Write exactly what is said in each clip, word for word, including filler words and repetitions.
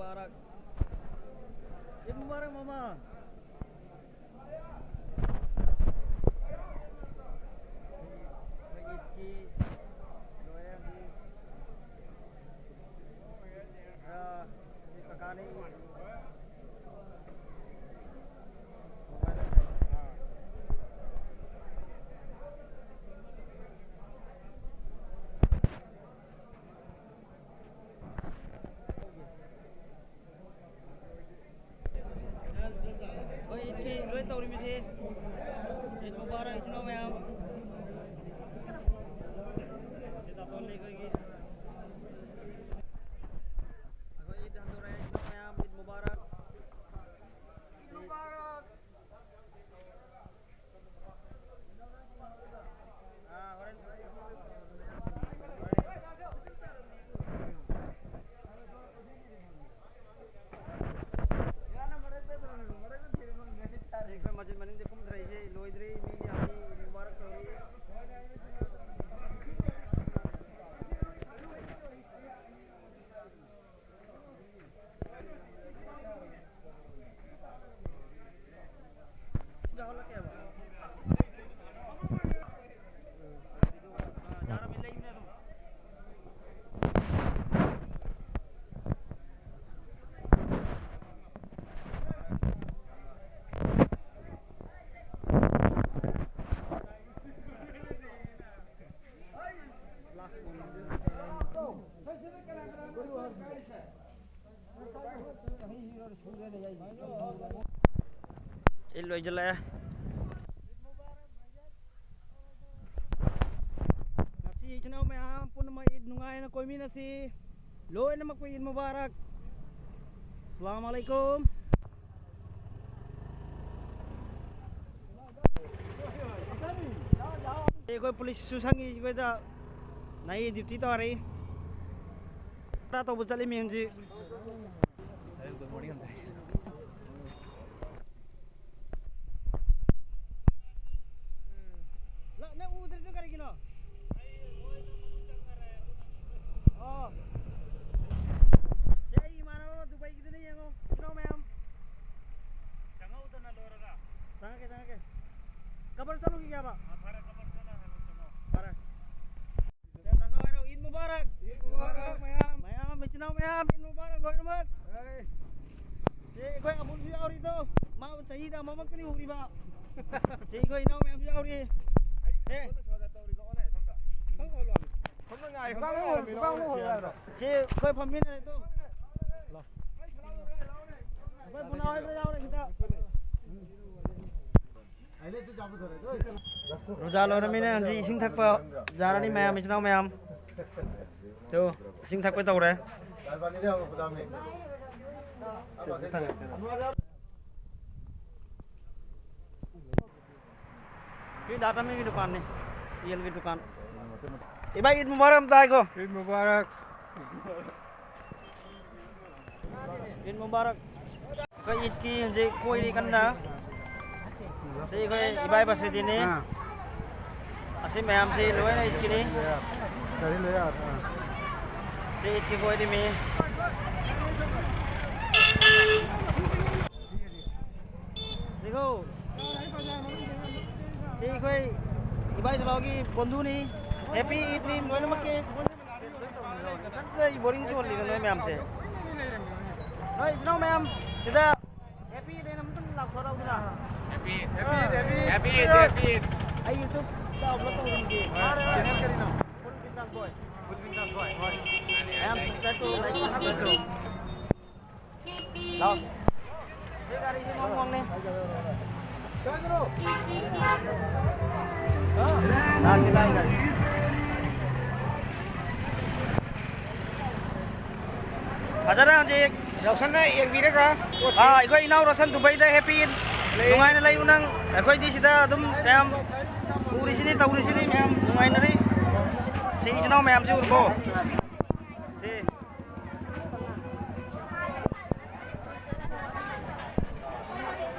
ꯃꯨꯕꯥꯔꯛ꯫ ꯏꯗ ꯃꯨꯕꯥꯔꯛ, ꯃꯃꯥ꯫ ꯑꯩꯈꯣꯏ ꯏꯗꯀꯤ ꯂꯣꯏꯔꯦ ꯍꯧꯖꯤꯛ꯫ ꯑꯥ, ꯍꯧꯖꯤꯛ ꯀꯀꯥꯅ ꯏꯗ꯫ ꯑꯩꯈꯣꯏ ꯏꯗꯀꯤ ꯂꯣꯏ ꯇꯧꯔꯤꯃꯤꯁꯦ꯫ ꯏꯗ ꯃꯨꯕꯥꯔꯛ ꯏꯆꯤꯟ ꯏꯅꯥꯎ ꯃꯌꯥꯝ꯫ ꯁꯤꯗ ꯐꯣꯟ ꯂꯩ ꯑꯩꯈꯣꯏꯒꯤ꯫ ꯑꯩꯈꯣꯏ ꯏꯗ ꯍꯟꯗꯣꯔꯛꯑꯦ ꯏꯆꯤꯟ ꯏꯅꯥꯎ ꯃꯌꯥꯝ, ꯏꯗ ꯃꯨꯕꯥꯔꯛ꯫ ꯏꯗ ꯃꯨꯕꯥꯔꯛ꯫ ꯑꯥ, ꯍꯣꯔꯦꯟ꯫ ꯑꯩꯈꯣꯏ ꯃꯁꯖꯤꯗ ꯃꯅꯤꯡꯗ ꯀꯨꯝꯊꯔꯛꯏꯁꯦ ꯂꯣꯏꯗ꯭ꯔꯤ, ꯃꯤ ꯌꯥꯝꯃꯤ, ꯃꯨꯕꯥꯔꯛ ꯇꯧꯔꯤ꯫ ꯏꯗ ꯂꯣꯏꯁꯤꯜꯂꯛꯑꯦ꯫ ꯉꯁꯤ ꯏꯆꯤꯟ ꯏꯅꯥꯎ ꯃꯌꯥꯝ ꯄꯨꯝꯅꯃꯛ ꯏꯗ ꯅꯨꯡꯉꯥꯏꯅ ꯀꯣꯏꯃꯤꯟꯅꯁꯤ꯫ ꯂꯣꯏꯅꯃꯛꯄꯨ ꯏꯗ ꯃꯨꯕꯥꯔꯛ꯫ ꯑꯁꯂꯥꯃꯨ ꯑꯂꯥꯏꯀꯨꯝ꯫ ꯑꯩꯈꯣꯏ ꯄꯨꯂꯤꯁꯁꯨ ꯁꯪꯉꯤ ꯑꯩꯈꯣꯏꯗ ꯅꯥꯏꯠ ꯗ꯭ꯌꯨꯇꯤ ꯇꯧꯔꯤ꯫ ꯈꯔ ꯇꯧꯕ ꯆꯠꯂꯤꯃꯤ ꯍꯧꯖꯤꯛ꯫ ꯅꯪ ꯎꯗ꯭ꯔꯤꯗꯨ ꯀꯔꯤꯒꯤꯅꯣ? ꯑꯣ꯫ ꯁꯤ ꯑꯩ ꯏꯃꯥꯟꯅꯕ ꯑꯃ ꯆꯍꯤꯗ ꯑꯃꯃꯛꯇꯅꯤ ꯎꯔꯤꯕ꯫ ꯁꯤ ꯑꯩꯈꯣꯏ ꯏꯅꯥꯎ ꯃꯌꯥꯝꯁꯨ ꯌꯥꯎꯔꯤ꯫ ꯑꯦ꯫ ꯁꯤ ꯑꯩꯈꯣꯏ ꯐꯝꯃꯤꯟꯅꯔꯦ ꯇꯨ꯫ ꯑꯩꯈꯣꯏ ꯄꯨꯅꯥ ꯍꯣꯏ ꯂꯣꯏ ꯌꯥꯎꯔꯦ ꯁꯤꯗ꯫ ꯔꯣꯖꯥ ꯂꯣꯏꯔꯃꯤꯅ ꯍꯧꯖꯤꯛ ꯏꯁꯤꯡ ꯊꯛꯄ ꯌꯥꯔꯅꯤ ꯃꯌꯥꯝ, ꯏꯆꯤꯟ ꯏꯅꯥꯎ ꯃꯌꯥꯝ꯫ ꯇꯨ, ꯏꯁꯤꯡ ꯊꯛꯄ ꯇꯧꯔꯦ꯫ ꯁꯤ ꯗꯥ ꯇꯝꯕꯒꯤ ꯗꯨꯀꯥꯟꯅꯤ, ꯌꯦꯟꯒꯤ ꯗꯨꯀꯥꯟ꯫ ꯏꯕꯥꯏ, ꯏꯗ ꯃꯨꯕꯥꯔꯛ ꯑꯝꯇ ꯍꯥꯏꯈꯣ꯫ ꯏꯗ ꯃꯨꯕꯥꯔꯛ꯫ ꯏꯗ ꯃꯨꯕꯥꯔꯛ꯫ ꯑꯩꯈꯣꯏ ꯏꯗꯀꯤ ꯍꯧꯖꯤꯛ ꯀꯣꯏꯔꯤ ꯀꯟꯅ꯫ ꯁꯤ ꯑꯩꯈꯣꯏ ꯏꯕꯥꯏ ꯕꯁꯤꯗꯤꯅꯤ꯫ ꯑꯥ꯫ ꯑꯁꯤ ꯃꯌꯥꯝꯁꯤ ꯂꯣꯏꯅ ꯏꯗꯀꯤꯅꯤ꯫ ꯒꯥꯔꯤ ꯂꯣꯏ ꯌꯥꯔꯦ꯫ ꯑꯥ꯫ ꯁꯤ ꯏꯗꯀꯤ ꯀꯣꯏꯔꯤꯃꯤ꯫ ꯁꯤ ꯑꯩꯈꯣꯏ ꯏꯕꯥꯏ ꯁꯂꯥꯎꯒꯤ ꯕꯣꯟꯗꯨꯅꯤ꯫ ꯍꯦꯄꯤ ꯏꯗꯅꯤ ꯂꯣꯏꯅꯃꯛꯀꯤ꯫ ꯅꯪ ꯀꯔꯤ ꯕꯣꯔꯤꯡ ꯆꯨꯍꯜꯂꯤꯅꯣ ꯅꯣꯏ ꯃꯌꯥꯝꯁꯦ? ꯅꯣꯏ ꯏꯆꯤꯟ ꯏꯅꯥꯎ ꯃꯌꯥꯝ ꯁꯤꯗ ꯍꯦꯄꯤ ꯏꯗ ꯑꯅ ꯑꯝꯇꯪ ꯂꯥꯎꯊꯣꯔꯛꯎꯗꯅ꯫ ꯍꯦꯄꯤ ꯏꯗ, ꯍꯦꯄꯤ ꯏꯗ, ꯍꯦꯄꯤ ꯏꯗ, ꯍꯦꯄꯤ ꯏꯗ꯫ ꯑꯩ YouTubeꯇ upload ꯇꯧꯔꯤꯅꯤ꯫ ꯍꯣꯏ, channel ꯀꯔꯤꯅꯣ? Full Bindas Boy꯫ Full Bindas Boy꯫ ꯍꯣꯏ꯫ ꯃꯌꯥꯝ subscribe ꯇꯧ, like ꯇꯧ꯫ ꯂꯥꯎ꯫ ꯁꯤ ꯒꯥꯔꯤꯁꯤ ꯃꯑꯣꯡ ꯃꯑꯣꯡꯅꯤ꯫ ꯂꯥꯛꯀꯦ, ꯂꯥꯛꯀꯦ꯫ ꯐꯖꯅ ꯍꯧꯖꯤꯛ ꯔꯣꯁꯟꯅ ꯌꯦꯡꯕꯤꯔꯒ ꯑꯥ, ꯑꯩꯈꯣꯏ ꯏꯅꯥꯎ ꯔꯣꯁꯟ ꯗꯨꯕꯩꯗ ꯍꯦꯄꯤ ꯏꯗ꯫ ꯂꯩ꯫ ꯅꯨꯡꯉꯥꯏꯅ ꯂꯩꯌꯨ ꯅꯪ꯫ ꯑꯩꯈꯣꯏꯗꯤ ꯁꯤꯗ ꯑꯗꯨꯝ ꯃꯌꯥꯝ ꯎꯔꯤꯁꯤꯅꯤ, ꯇꯧꯔꯤꯁꯤꯅꯤ, ꯃꯌꯥꯝ ꯅꯨꯡꯉꯥꯏꯅꯔꯤ꯫ ꯁꯤ ꯏꯆꯤꯟ ꯏꯅꯥꯎ ꯃꯌꯥꯝꯁꯤ ꯎꯔꯕꯣ? ꯁꯤ꯫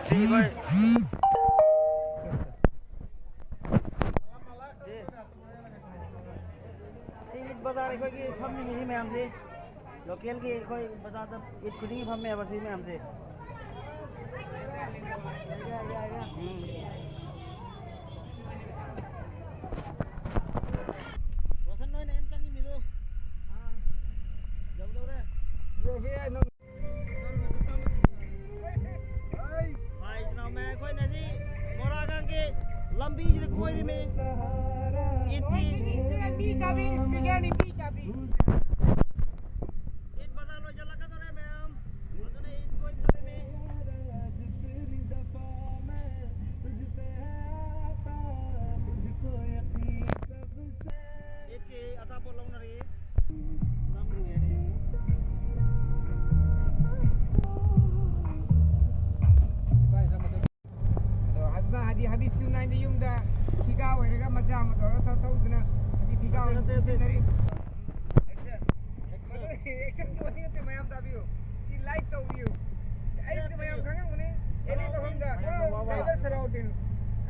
ꯁꯤ ꯑꯩꯈꯣꯏ ꯁꯤ ꯏꯗ ꯕꯖꯥꯔ ꯑꯩꯈꯣꯏꯒꯤ ꯐꯝꯃꯤꯅꯤ ꯁꯤ ꯃꯌꯥꯝꯁꯤ꯫ Localꯒꯤ ꯑꯩꯈꯣꯏ ꯕꯖꯥꯔꯗ ꯏꯗ ꯈꯨꯗꯤꯡꯒꯤ ꯐꯝꯃꯦꯕ ꯁꯤ ꯃꯌꯥꯝꯁꯦ꯫ ꯎꯝ꯫ ꯔꯣꯁꯟ ꯅꯣꯏꯅ ꯑꯦꯝ ꯆꯪꯉꯤ ꯃꯤꯗꯣ꯫ ꯌꯧꯗꯧꯔꯦ꯫ ꯍꯥꯏ꯫ ꯂꯝꯕꯤꯁꯤꯗ ꯀꯣꯏꯔꯤꯃꯤ꯫ ꯏꯠꯀꯤ ꯏꯠ ꯕꯖꯥꯔ ꯂꯣꯏꯁꯤꯜꯂꯛꯀꯗꯧꯔꯦ ꯃꯌꯥꯝ꯫ ꯑꯗꯨꯅ ꯏꯠ ꯀꯣꯏꯕ ꯆꯠꯂꯤꯃꯤ꯫ ꯏꯠꯀꯤ ꯑꯆꯥꯄꯣꯠ ꯂꯧꯅꯔꯤ꯫ ꯑꯗꯣ ꯍꯥꯏꯗꯤ ꯍꯥꯏꯕꯤꯁ ꯀ꯭ꯌꯨ ꯅꯥꯏꯟꯗ ꯌꯨꯝꯗ ꯐꯤꯒꯥ ꯑꯣꯏꯔꯒ ꯃꯆꯥ ꯑꯃ ꯇꯧꯔꯒ ꯊꯧ-, ꯊꯧꯗꯅ ꯍꯥꯏꯗꯤ ꯐꯤꯒꯥ ꯅꯠꯇꯦ, ꯑꯣꯏꯅ ꯅꯠꯇꯦ, ꯅꯠꯇꯦ꯫ ꯁꯤꯖꯤꯟꯅꯔꯤ꯫ ꯑꯦꯛꯁꯟ꯫ ꯃꯗꯨ ꯑꯦꯛꯁꯟꯒꯤ ꯋꯥꯔꯤ ꯅꯠꯇꯦ, ꯃꯌꯥꯝ ꯇꯥꯕꯤꯌꯨ꯫ ꯁꯤ ꯂꯥꯏꯛ ꯇꯧꯕꯤꯌꯨ꯫ ꯑꯩꯗꯤ ꯃꯌꯥꯝ ꯈꯪꯉꯝꯒꯅꯤ꯫ ꯑꯦꯅꯤ ꯃꯐꯝꯗ ꯃꯌꯥꯝꯅ ꯋꯥ ꯋꯥ ꯗ꯭ꯔꯥꯏꯚꯔ ꯁꯂꯥꯎꯗꯤꯟ,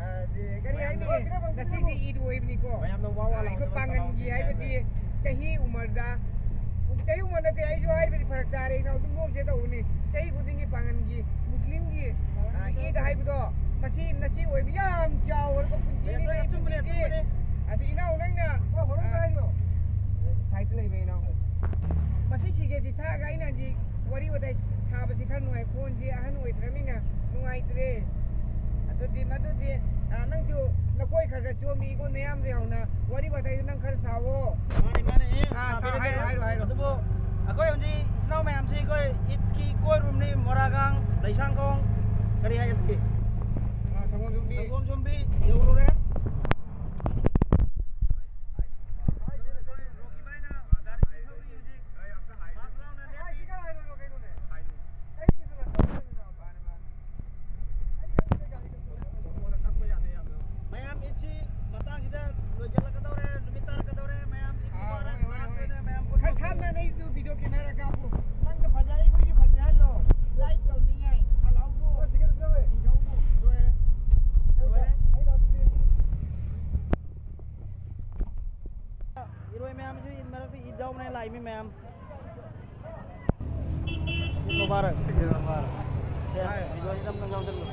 ꯑ, ꯗꯤ-, ꯀꯔꯤ ꯍꯥꯏꯅꯤ? ꯃꯌꯥꯝꯅ ꯉꯁꯤꯁꯦ ꯏꯗ ꯑꯣꯏꯕꯅꯤꯀꯣ꯫ ꯃꯌꯥꯝꯅ ꯋꯥ ꯋꯥ ꯑ, ꯑꯩꯈꯣꯏ ꯂꯥꯎꯅꯕ ꯄꯥꯡꯒꯟꯒꯤ ꯁꯂꯥꯎꯗꯤꯟ ꯍꯥꯏꯕꯗꯤ ꯍꯥꯏꯕꯅꯤ꯫ ꯆꯍꯤ ꯎꯃꯔꯗ, ꯆꯍꯤ ꯎꯃꯔ ꯅꯠꯇꯦ, ꯑꯩꯁꯨ ꯍꯥꯏꯕꯗꯤ ꯐꯔꯛ ꯇꯥꯔꯦ, ꯏꯅꯥꯎ ꯑꯗꯨꯝ ꯅꯣꯛꯁꯦ ꯇꯧꯕꯅꯤ꯫ ꯆꯍꯤ ꯈꯨꯗꯤꯡꯒꯤ ꯄꯥꯡꯒꯟꯒꯤ, ꯃꯨꯁꯂꯤꯝꯒꯤ, ꯑ, ꯏꯗ ꯍꯥꯏꯕꯗꯣ, ꯃꯁꯤ ꯉꯁꯤ ꯑꯣꯏꯕ ꯌꯥꯝ ꯆꯥꯎꯔꯕ ꯄꯨꯟꯁꯤꯅꯤ ꯑꯆꯨꯝꯕꯅꯦ, ꯄꯨꯟꯁꯤꯁꯦ꯫ ꯑꯆꯨꯝꯕꯅꯦ꯫ ꯑꯗꯨ ꯏꯅꯥꯎ ꯅꯪꯅ, ꯍꯣꯏ, ꯍꯣꯔꯦꯟ ꯑ, ꯍꯥꯏꯌꯣ꯫ ꯁꯥꯏꯠꯇ ꯂꯩꯕ ꯏꯅꯥꯎ꯫ ꯃꯁꯤ ꯁꯤꯒꯦꯁꯤ ꯊꯛꯑꯒ ꯑꯩꯅ ꯍꯧꯖꯤꯛ ꯋꯥꯔꯤ ꯋꯥꯇꯥꯏ ꯁꯥꯕꯁꯤ ꯈꯔ ꯅꯨꯡꯉꯥꯏ, ꯐꯣꯟꯁꯤ ꯑꯍꯟ ꯑꯣꯏꯗ꯭ꯔꯃꯤꯅ ꯅꯨꯡꯉꯥꯏꯇ꯭ꯔꯦ꯫ ꯑꯗꯨꯗꯤ ꯃꯗꯨꯗꯤ, ꯑ, ꯅꯪꯁꯨ ꯅꯀꯣꯏ ꯈꯔ ꯈꯔ ꯆꯣꯝꯃꯤ ꯏꯀꯣ, ꯅꯌꯥꯝꯗꯩ ꯍꯧꯅ ꯋꯥꯔꯤ ꯋꯥꯇꯥꯏꯗꯨ ꯅꯪ ꯈꯔ ꯁꯥꯋꯣ꯫ ꯃꯥꯅꯦ, ꯃꯥꯅꯦ, ꯑꯦ, ꯑꯥ, ꯁꯥ-, ꯁꯥꯕꯤꯔꯒꯦ꯫ ꯍꯥꯏꯔꯣ, ꯍꯥꯏꯔꯣ, ꯍꯥꯏꯔꯣ꯫ ꯑꯗꯨꯕꯨ ꯑꯩꯈꯣꯏ ꯍꯧꯖꯤꯛ ꯏꯆꯤꯜ ꯏꯅꯥꯎ ꯃꯌꯥꯝꯁꯤ ꯑꯩꯈꯣꯏ ꯏꯠꯀꯤ ꯀꯣꯏꯔꯨꯕꯅꯤ, ꯃꯣꯔꯥꯒꯥꯡ, ꯂꯩꯁꯥꯡꯈꯣꯡ, ꯀꯔꯤ ꯍꯥꯏꯒꯗꯒꯦ? ꯑꯥ, ꯁꯪꯒꯣꯝ ꯌꯨꯝꯕꯤ꯫ ꯁꯪꯒꯣꯝ ꯌꯨꯝꯕꯤ ꯌꯧꯔꯨꯔꯦ꯫ ꯑꯩꯈꯣꯏ ꯔꯣꯀꯤ ꯚꯥꯏꯅ ꯒꯥꯔꯤ ꯊꯧꯔꯤ ꯍꯧꯖꯤꯛ꯫ ꯐꯥꯁ ꯂꯥꯎꯅ ꯂꯦꯞꯄꯤ꯫ ꯃꯌꯥꯝ ꯏꯠꯁꯤ ꯃꯇꯥꯡꯁꯤꯗ ꯂꯣꯏꯁꯤꯜꯂꯛꯀꯗꯧꯔꯦ, ꯅꯨꯃꯤꯠ ꯇꯥꯔꯛꯀꯗꯧꯔꯦ꯫ ꯃꯌꯥꯝ ꯏꯠ ꯃꯨꯕꯥꯔꯛ꯫ ꯍꯣꯏ, ꯍꯣꯏ, ꯂꯥꯁ ꯍꯣꯏ꯫ ꯑꯣꯏꯅ ꯃꯌꯥꯝ ꯄꯨꯟꯅ ꯈꯔ ꯊꯥꯞꯅ ꯅꯪꯁꯨ ꯚꯤꯗꯤꯑꯣ ꯀꯦꯃꯦꯔꯥ ꯀꯥꯞꯄꯨ꯫ ꯅꯪꯁꯨ ꯐꯖꯩ, ꯑꯩꯈꯣꯏꯁꯨ ꯐꯖꯍꯜꯂꯣ꯫ ꯂꯥꯏꯛ ꯇꯧꯅꯤꯡꯉꯥꯏ ꯁꯥꯂꯥꯎꯕꯨ꯫ ꯍꯣꯏ, ꯁꯤꯒꯦ ꯇꯧꯋꯦ꯫ ꯅꯤꯡꯊꯧꯕꯨ꯫ ꯂꯣꯏꯔꯦ꯫ ꯑꯩꯅ, ꯑꯩꯅ ꯑꯗꯨꯗꯤ ꯏꯔꯣꯏ ꯃꯌꯥꯝꯁꯨ ꯏꯠ ꯃꯔꯛꯇ ꯏꯠ ꯌꯥꯎꯕꯅꯦ ꯂꯥꯛꯏ ꯃꯤ ꯃꯌꯥꯝ꯫ ꯏꯠ ꯃꯨꯕꯥꯔꯛ꯫ ꯏꯠ ꯃꯨꯕꯥꯔꯛ꯫ ꯁꯦ, ꯚꯤꯗꯤꯑꯣꯁꯤ ꯅꯝꯗꯪ ꯌꯥꯎꯁꯜꯂꯨ꯫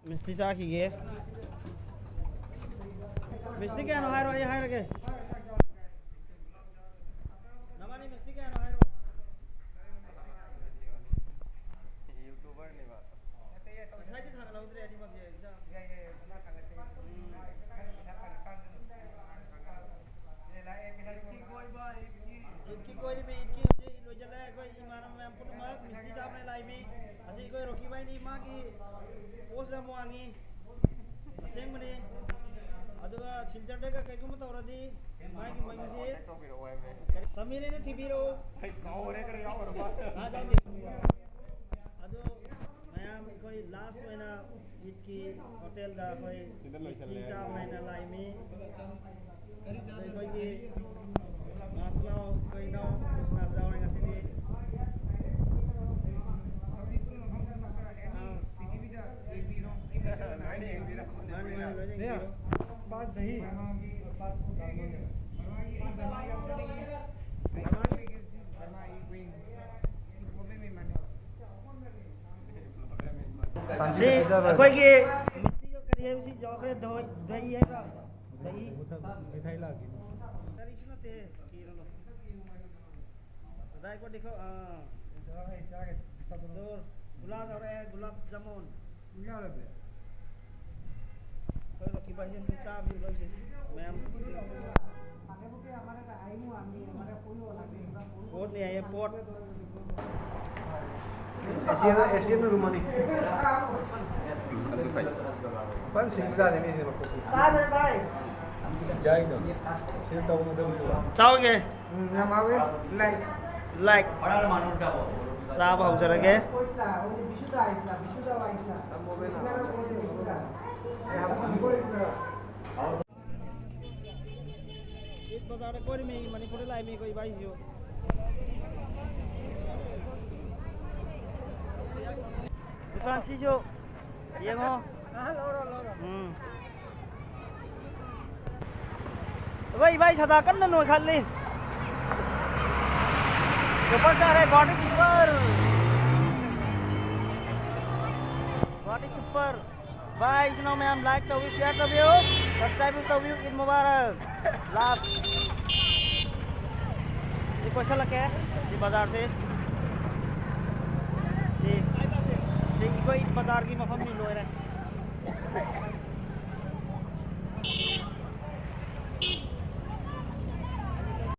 ꯃꯤꯁꯇꯤ ꯆꯥꯈꯤꯒꯦ꯫ ꯃꯤꯁꯇꯤ ꯀꯌꯥꯅꯣ ꯍꯥꯏꯔꯣ, ꯑꯩ ꯍꯥꯏꯔꯒꯦ꯫ ꯅꯕꯥꯅꯤ ꯃꯤꯁꯇꯤ ꯀꯌꯥꯅꯣ ꯍꯥꯏꯔꯣ꯫ ꯌꯨꯇꯨꯕꯔꯅꯦꯕ꯫ ꯑꯩꯈꯣꯏ ꯔꯣꯀꯤ ꯚꯥꯏꯗꯤ ꯃꯥꯒꯤ ꯄꯣꯁ ꯌꯥꯝ ꯋꯥꯡꯉꯤ꯫ ꯑꯁꯦꯡꯕꯅꯤ꯫ ꯑꯗꯨꯒ ꯁꯤꯜꯆꯔꯗꯒ ꯀꯩꯒꯨꯝꯕ ꯇꯧꯔꯗꯤ ꯃꯥꯒꯤ ꯃꯃꯤꯡꯁꯤ ꯁꯃꯤꯔ ꯍꯥꯏꯅ ꯊꯤꯕꯤꯔꯛꯎ꯫ ꯑꯩ ꯀꯥꯎꯔꯦ ꯈꯔ ꯌꯥꯎꯔꯕ꯫ ꯑꯥ, ꯌꯥꯎꯗꯦ꯫ ꯑꯗꯨ ꯃꯌꯥꯝ ꯑꯩꯈꯣꯏ ꯂꯥꯁ ꯑꯣꯏꯅ ꯏꯗꯀꯤ ꯍꯣꯇꯦꯜꯗ ꯑꯩꯈꯣꯏ ꯁꯤꯗ ꯂꯣꯏꯁꯜꯂꯦ꯫ ꯏꯗꯀꯤ ꯆꯥꯕ ꯍꯥꯏꯅ ꯂꯥꯛꯏꯃꯤ꯫ ꯑꯗꯣ ꯑꯩꯈꯣꯏꯒꯤ ꯃꯥꯁꯂꯥꯎ ꯑꯩꯈꯣꯏ ꯏꯅꯥꯎ ꯀ꯭ꯔꯤꯁꯅꯥꯁꯨ ꯌꯥꯎꯔꯦ ꯉꯁꯤꯗꯤ꯫ ꯑꯥ꯫ ꯃꯥꯅꯤ, ꯃꯥꯅꯤ, ꯂꯣꯏꯅ ꯌꯦꯡꯕꯤꯔꯣ꯫ पाँच दही और पाँच दालमोट है। ꯁꯤ ꯑꯩꯈꯣꯏꯒꯤ ꯃꯤꯁꯇꯤꯗꯣ ꯀꯔꯤ ꯍꯥꯏꯕ ꯁꯤ ꯌꯧꯈ꯭ꯔꯦ, ꯗꯣꯏ-, ꯗꯣꯏ ꯍꯥꯏꯕ꯭ꯔꯥ? ꯗꯣꯏ꯫ ꯃꯊꯪ ꯃꯤꯊꯥꯏ ꯂꯥꯛꯈꯤꯅꯤ꯫ ꯀꯔꯤꯁꯨ ꯅꯠꯇꯦ, ꯀꯤꯔꯨꯅꯨ꯫ ꯉꯥꯏꯈꯣ, ꯉꯥꯏꯈꯣ꯫ ꯑꯥ꯫ ꯆꯥꯒꯦ, ꯆꯥꯒꯦ꯫ ꯗꯣ, ꯒꯨꯂꯥꯞ ꯌꯧꯔꯛꯑꯦ, ꯒꯨꯂꯥꯞ ꯖꯥꯃꯨꯟ꯫ ꯌꯥꯔꯕ꯭ꯔꯥ? ꯑꯩꯈꯣꯏ ꯂꯣꯀꯤ ꯚꯥꯏꯁꯦ ꯑꯗꯨꯝ ꯆꯥꯕꯤ ꯂꯧꯁꯤ ꯃꯌꯥꯝ꯫ ꯄꯣꯠꯅꯤ ꯍꯥꯏꯌꯦ, ꯄꯣꯠ꯫ ꯑꯦꯁꯤꯌꯥꯟ, ꯑꯦꯁꯤꯌꯥꯟ ꯔꯨꯃꯥꯅꯤ꯫ ꯐꯖꯅ ꯁꯤꯡꯕꯖꯥꯠꯅꯤ ꯃꯤꯁꯦ ꯃꯈꯣꯡꯁꯦ꯫ ꯆꯥꯗ꯭ꯔꯦ ꯚꯥꯏ꯫ ꯌꯥꯏꯗꯣ꯫ ꯁꯤꯗ ꯇꯧꯒꯗꯕꯅꯦꯕ꯫ ꯆꯥꯎꯒꯦ꯫ ꯎꯝ, ꯌꯥꯝ ꯍꯥꯎꯋꯦ꯫ ꯂꯥꯏꯛ꯫ ꯂꯥꯏꯛ꯫ ꯆꯥꯕ ꯍꯧꯖꯔꯒꯦ꯫ ꯏꯗ ꯕꯖꯥꯔꯗ ꯀꯣꯏꯔꯤꯃꯤ, ꯃꯅꯤꯄꯨꯔꯗ ꯂꯥꯛꯏꯃꯤ ꯑꯩꯈꯣꯏ ꯏꯕꯥꯏꯁꯤꯁꯨ꯫ ꯗꯨꯀꯥꯟꯁꯤꯁꯨ ꯌꯦꯡꯉꯣ꯫ ꯎꯝ꯫ ꯑꯩꯈꯣꯏ ꯏꯕꯥꯏ ꯁꯗꯥ ꯀꯟꯅ ꯅꯣꯏꯈꯠꯂꯤ꯫ ꯁꯨꯄꯔ ꯆꯥꯔꯦ, ꯒꯨꯍꯥꯇꯤ ꯁꯨꯄꯔ꯫ ꯒꯨꯍꯥꯇꯤ ꯁꯨꯄꯔ꯫ ꯚꯥꯏ, ꯏꯆꯤꯟ ꯏꯅꯥꯎ ꯃꯌꯥꯝ, ꯂꯥꯏꯛ ꯇꯧꯕꯤꯌꯨ, ꯁꯤꯌꯥꯔ ꯇꯧꯕꯤꯌꯨ, ꯁꯕꯁꯀ꯭ꯔꯥꯏꯕ ꯇꯧꯕꯤꯌꯨ꯫ ꯏꯗ ꯃꯨꯕꯥꯔꯛ꯫ ꯂꯥꯁ꯫ ꯁꯤ ꯀꯣꯏꯁꯜꯂꯛꯀꯦ꯫ ꯁꯤ ꯕꯖꯥꯔꯁꯤ꯫ ꯁꯤ, ꯁꯤ ꯑꯩꯈꯣꯏ ꯕꯖꯥꯔꯒꯤ ꯃꯐꯝꯅꯤ, ꯂꯣꯏꯔꯦ꯫